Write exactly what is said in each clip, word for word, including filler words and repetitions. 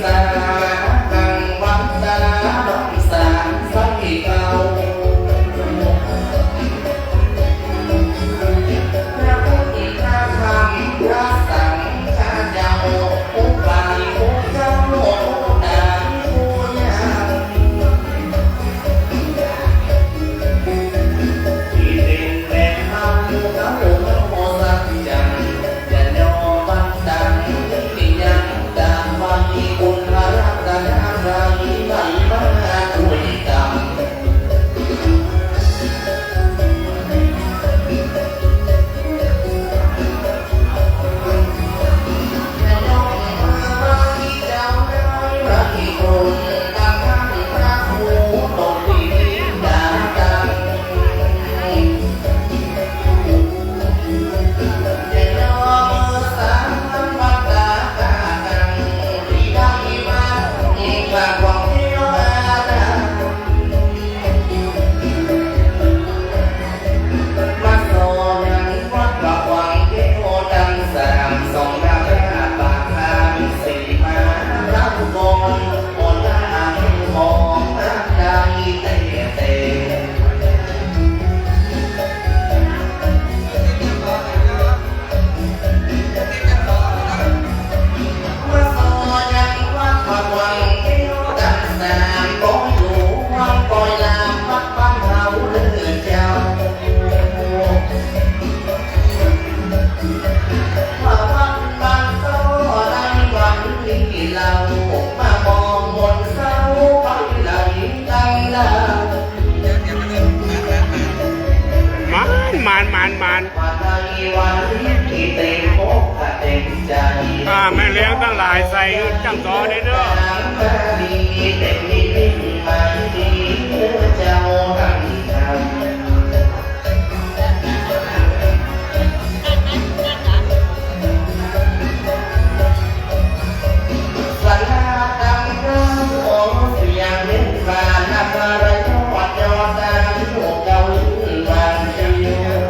สาหังวันตาบังสามไส้เก่า พระพุทธ พระธรรม พระสังฆเจ้า ผู้ไปผู้เจ้า ผู้ตามผู้ยัง ที่เป็นแม่ทัพเก่าเฮาสักจัง จะยอมบังตังที่ยังตามไว้คุณพระรัตนตรัยไหลมาช่วยตาม มาสอนยังวัดปากวังแก้วตังสาม สองหน้าพระปากทางสีมารับก่อน อ่อนละอังของน้ำใจเต้เต้ มาสอนยังวัดปากวังแก้วตังสาม ปอยหลวงปอยลามวัดบ้านเฮาเด้อเจ้า มาวัดบ้านโซ่ในวันนี้เฮา มามองมนต์เศร้าไปไหลตั้งดาว มาน มาน มาน มาน มาในวันนี้เต็มอกเต็มใจ อ่า แม่เลี้ยงตังหลายใส่จังก็ได้เนาะ เต็มนิมิตหมายดีเจ้าทั้งหลาย สาราตังเก้าองค์เสียงเล่นบานนำมาระยอดยอดตามหมู่เก่าลื่นบานเชียว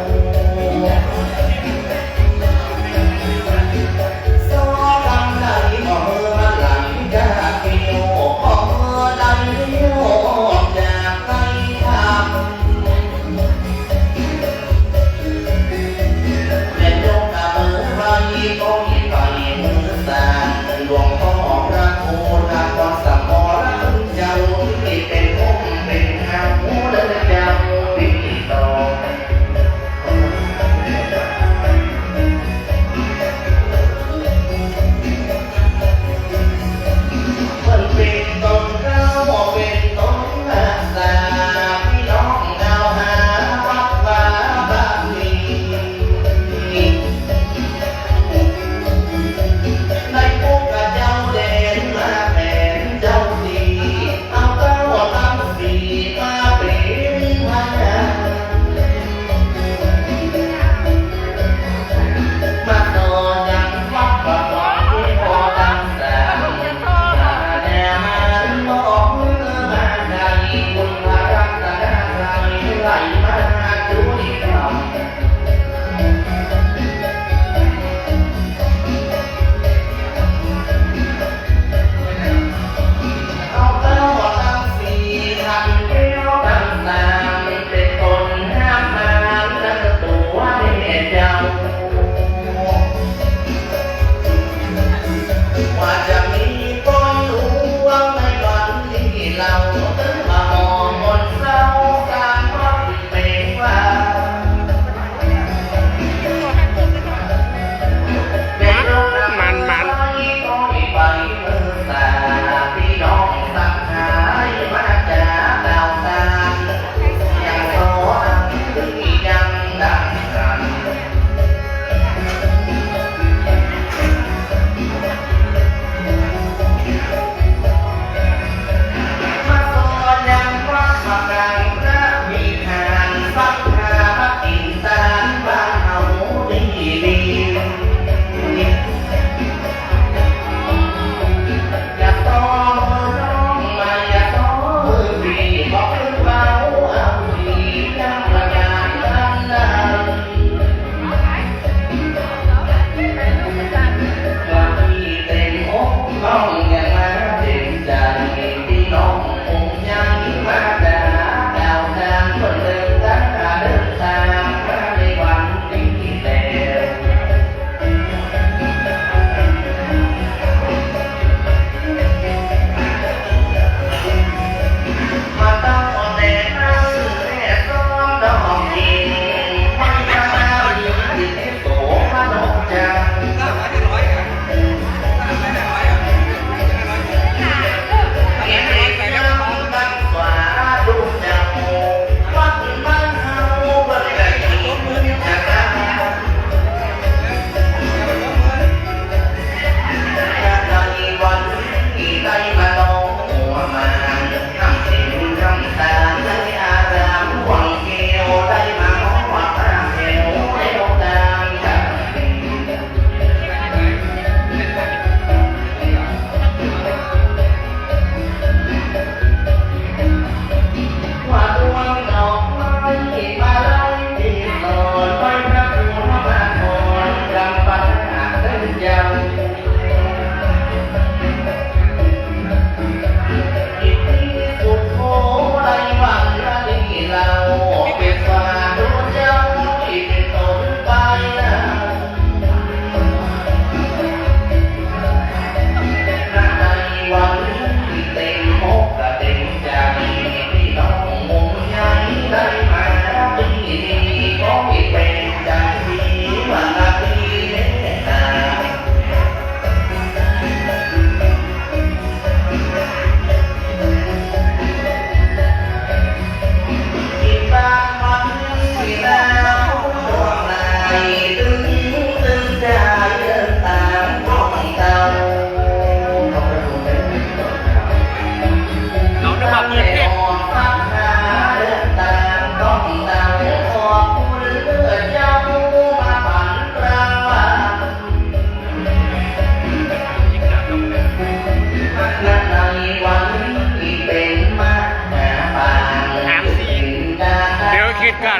สอดำไหลบ่เฮอมาไหลกาปี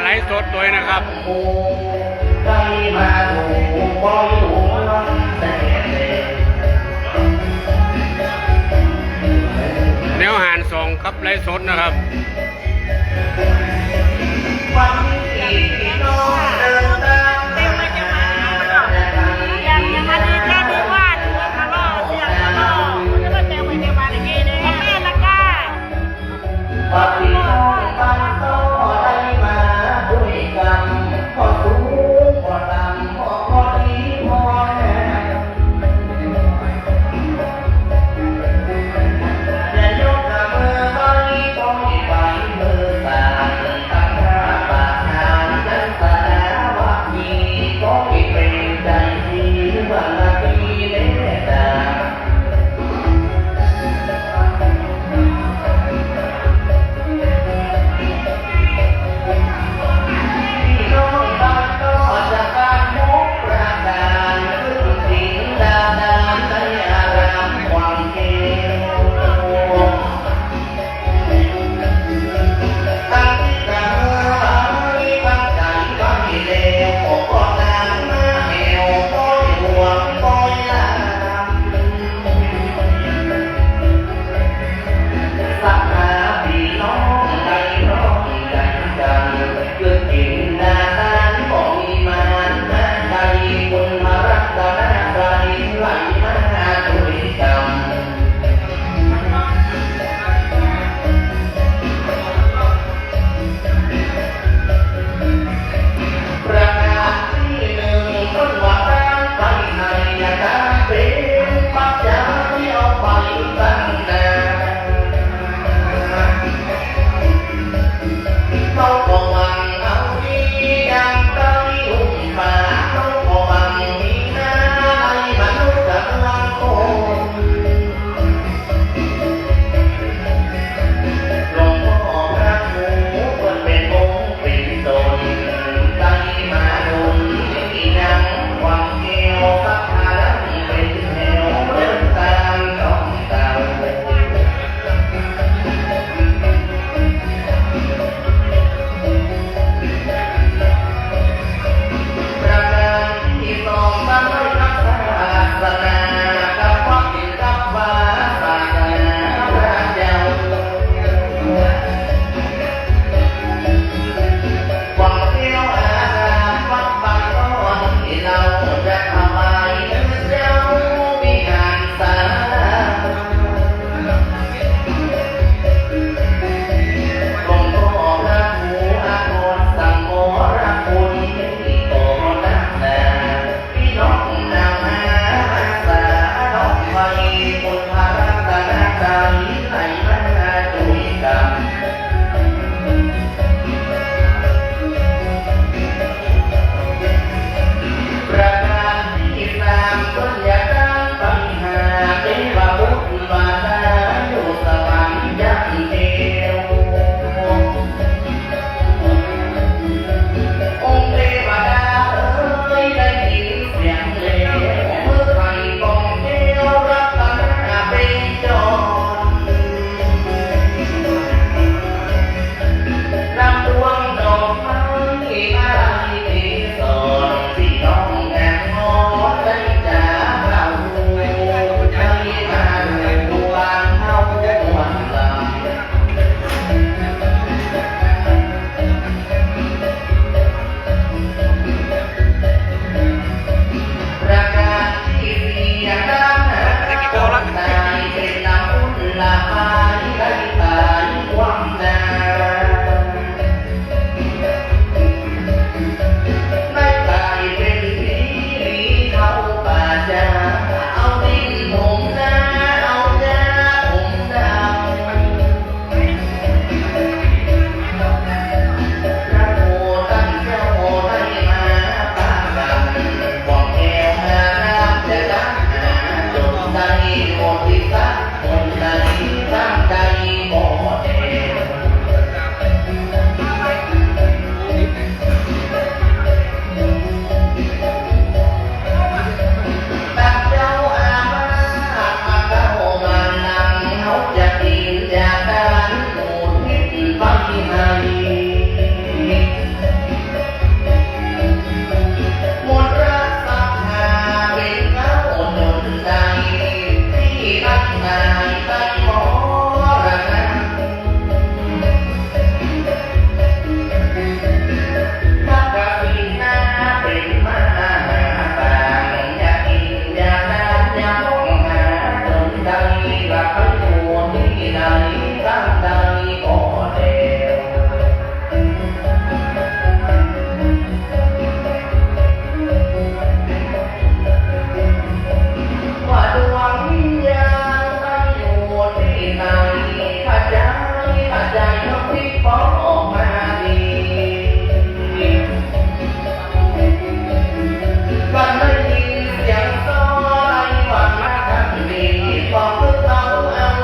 ไลฟ์สดโดยนะครับ แนวหานสองครับ ไลฟ์สดนะครับ ปฏิบัติตาม ไปอยู่ตี้ใด ต๋ามใดก็แล ว่าดวงวิญญาณไปอยู่ตี้ใด ข้าใจ๋ ข้าใจ๋ มันปิ๊กป๋องมาดี วันได้ยินเสียงซ้อไล่ว่ามาทางนี้ บอกคือเขาเอา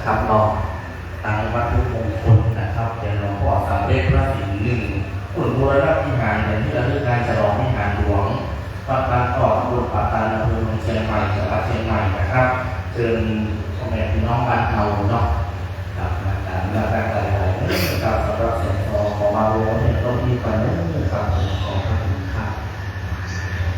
ครับเนาะ ตางวัตถุมงคลนะครับ เตียนหลวงป้อสำเร็จพระศีลหนึ่ง บุญบูรณะวิหาร เป๋นตี้ระลึกงานฉลองวิหารหลวง วัดบ้านต้อ ตำบลป่าตาด อำเภอเมืองเจียงใหม่ จังหวัดเจียงใหม่นะครับ เจิญพ่อแม่ปี้น้องบ้านเฮาเนาะ ครับ มาตางเรื่องร่างกายหลายๆ มื้อครับ สำหรับแสงทองของเราเนี่ย ต้องมีปันมื้อครับ